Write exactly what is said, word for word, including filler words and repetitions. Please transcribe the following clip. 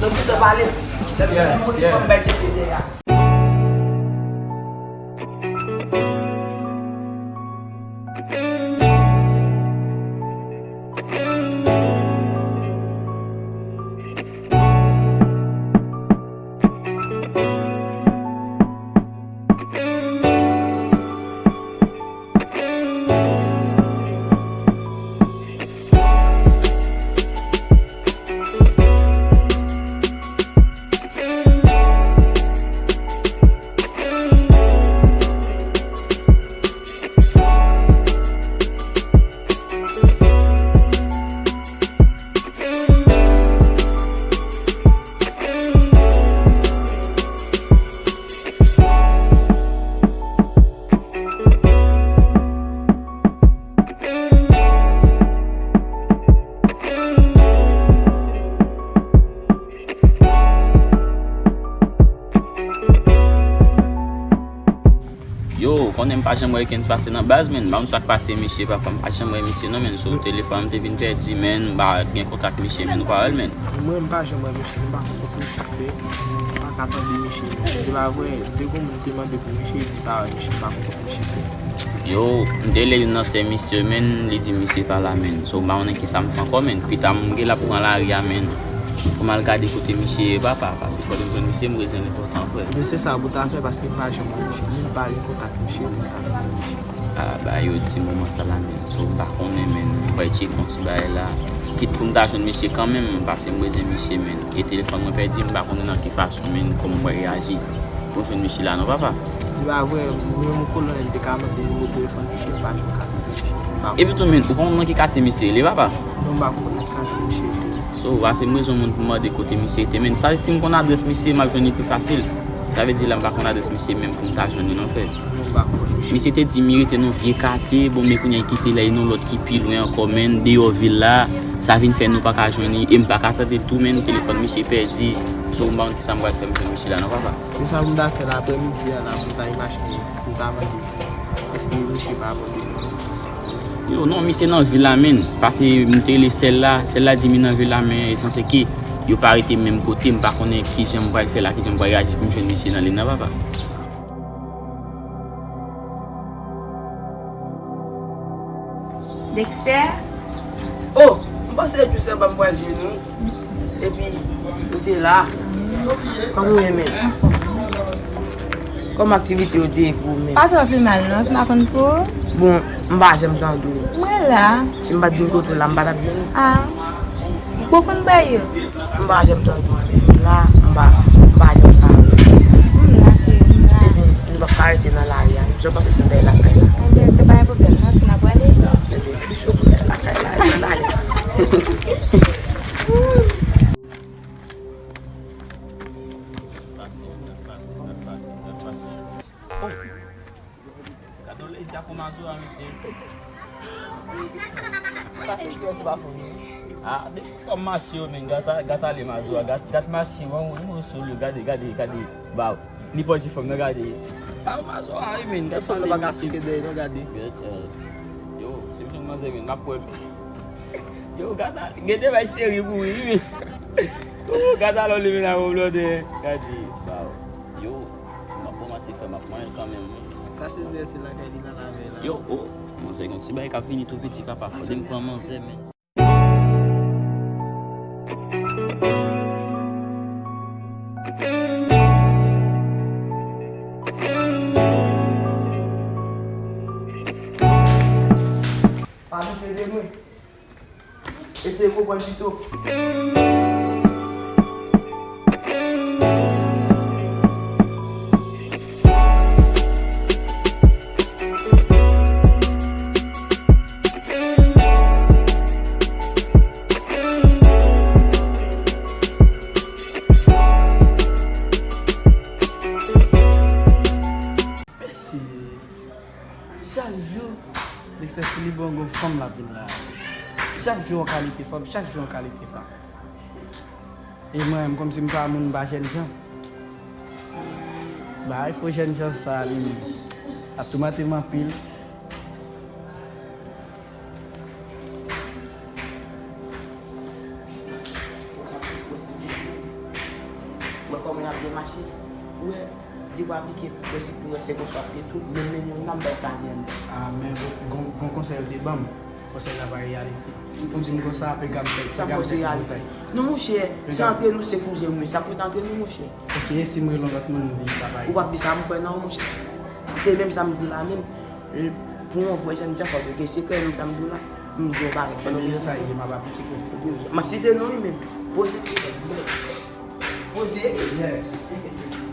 Yo gentan pale. Lè m konn di fò m bay tcheke tè a. Yo, konnen m pa janm wè Ekens pase nan baz, men m pa konn sa k pase misye, papa, m pa janm wè misye non, men sou telefòn m te vin pèdi, men m pa gen kontak misye, men nou pa wè l, men. Mwen, m pa janm wè misye, m pa konn kote misye fè, m pa ka tande misye, men. Se pa vre, te gon moun te mande pou misye, li di pa wè misye, m pa konn kote misye fè. Yo, m te rele youn nan sè misye, men, li di misye pa la, men. So, m pa konnen kisa m fè ankò, men. Pita m gen l ap pran lari a, men. Pou m al gade kote misye ye, papa, paske fò m jwenn misye, m bezwen l enpòtan, frè. Men se sa pou ta fè, paske m pa janm wè misye, ni m pa gen kontak misye, ni m pa janm wè misye. A, ba, yo di moman sa la, men. So, m pa konnen, men. M pral tcheke yon ti bagay la. Kit pou m ta jwenn misye kanmenm, paske m bezwen misye, men. E telefòn mwen pèdi, m pa konnen nan ki fason, men, kòman m pral reyaji pou m jwenn misye la, non, papa. Li pa vre, mwen menm yon kolonèl te ka mande nimewo telefòn misye, m pa janm ka tande misye. M pa konnen. Epi tou, men, ou konn nan ki katye misye rele, papa? Non, m pa konn nan ki katye misye rele. So, pase m bezwen moun pou m mande kote misye rete, men. Sa, si m konn adrès misye, m ap jwenn li pi fasil. Sa vle di la, m pa konn adrès misye menm pou m ta jwenn li, non, frè. Non, m pa konn misye. Misye te di m li rete nan vye katye, bon, men kounye a li kite la, li nan lòt ki pi lwen ankò, men, deyò vil la. Sa vin fè nou pa ka jwenn li, e m pa ka tande tou, men, telefòn misye pèdi. So, m pa konn kisa m pral fè, m jwenn misye la, non, papa. Se sa pou m ta fè la, aprè midi a la, pou m ta al mache, pou m ta mande èske misye pa abandone. Yo, non, misye nan vil la, men. Pase m te rele sèl la, sèl la di m li nan vil la, men e sanse ke yo pa rete menm kote, m pa konnen kijan m pral fè la, kijan m pral reyaji pou m jwenn misye nan liy nan, papa. Dexter? Oh, m panse se jou sèlman m pral jwenn ou. Epi, ou te la. Kòman w ye, men? Kòman aktivite yo te ye pou ou, men? Pa twò pi mal, non, m pa konn pou ou. Bon, m pa janm tande w. Mwen la. Si m pa t vin kote w la, m pa t ap jwenn ou. Ah. Bon, konn bagay yo. M pa janm tande w, men m la, m pa, m pa janm ka wè w konsa. M la, cheri, m la. Epi, nou p ap ka rete nan lari a. Jan w panse si n ta al lakay la? Ebyen, se pa yon pwoblèm, non, si n ap prale. Ebyen, ki sou pou n al lakay la, nan lari a. Pase, sa k pase, sa k pase, sa k pase. Oh. Gade yon lady ak yon mazora, mesye. Sa se stres pa fò, non? Ah, depi fò m mache yo, men, gata, gata ale mazora, gat, gat mache, wan, wan, wan, sou yo, gade, gade, gade, ba, li pòdji fanm nan, gade. Ah, mazora, wi, men, gata ale, mesye. Fò m pa ka souke dèyè, non, gade. Gade, eh, yo, si m jwenn manzè, men, m ap wè. Yo, gata, gen de bay seri pou wi, men. Oh, gata ale li, men, a yon blòdè, gade, ba, yo, m ap pran manti, frè, m ap manyen l kanmenm, wi. Kase zye se lakay li nan lavèy la. Yo, oh, manzè, gen yon ti bagay k ap vini tou piti, papa, fò de m pran manzè, men. Pa doute de mwen. Eseye konprann pito. Mesye, chak jou, Dexter Philippe gon fanm l ap vin la. Chak jou yon kalite fanm, chak jou yon kalite fanm. E mwen menm, kòmsi m pa moun, m pa jènjan. Bagay fo jènjan sa, li menm, ap toumante m anpil. Ou aplike prensip pou rèse konsa w ap gen tout, menm mennen yon nan bay kraze anndan. Ah, men gon, gon, gon konsèy yo te ban m. Konsèy la pa reyalite. Ou di m konsa, apre gade fè. Sa bon se reyalite. Non, monchè, se antre nou, se kouzen mwen. Sa pou antre nou, monchè. Ok, e si m rele yon lòt moun, m di sa pa Ou p ap di sa, m kwè nan ou, monchè. Se, se menm sa m di w la menm. Pou yon vrè jèn djafòt, ok, se kwè menm sa m di w la. M di yon bagay. Ebyen, sa ye, m ap aplike prensip. M ap site non li menm. Poze. Poze. Yes.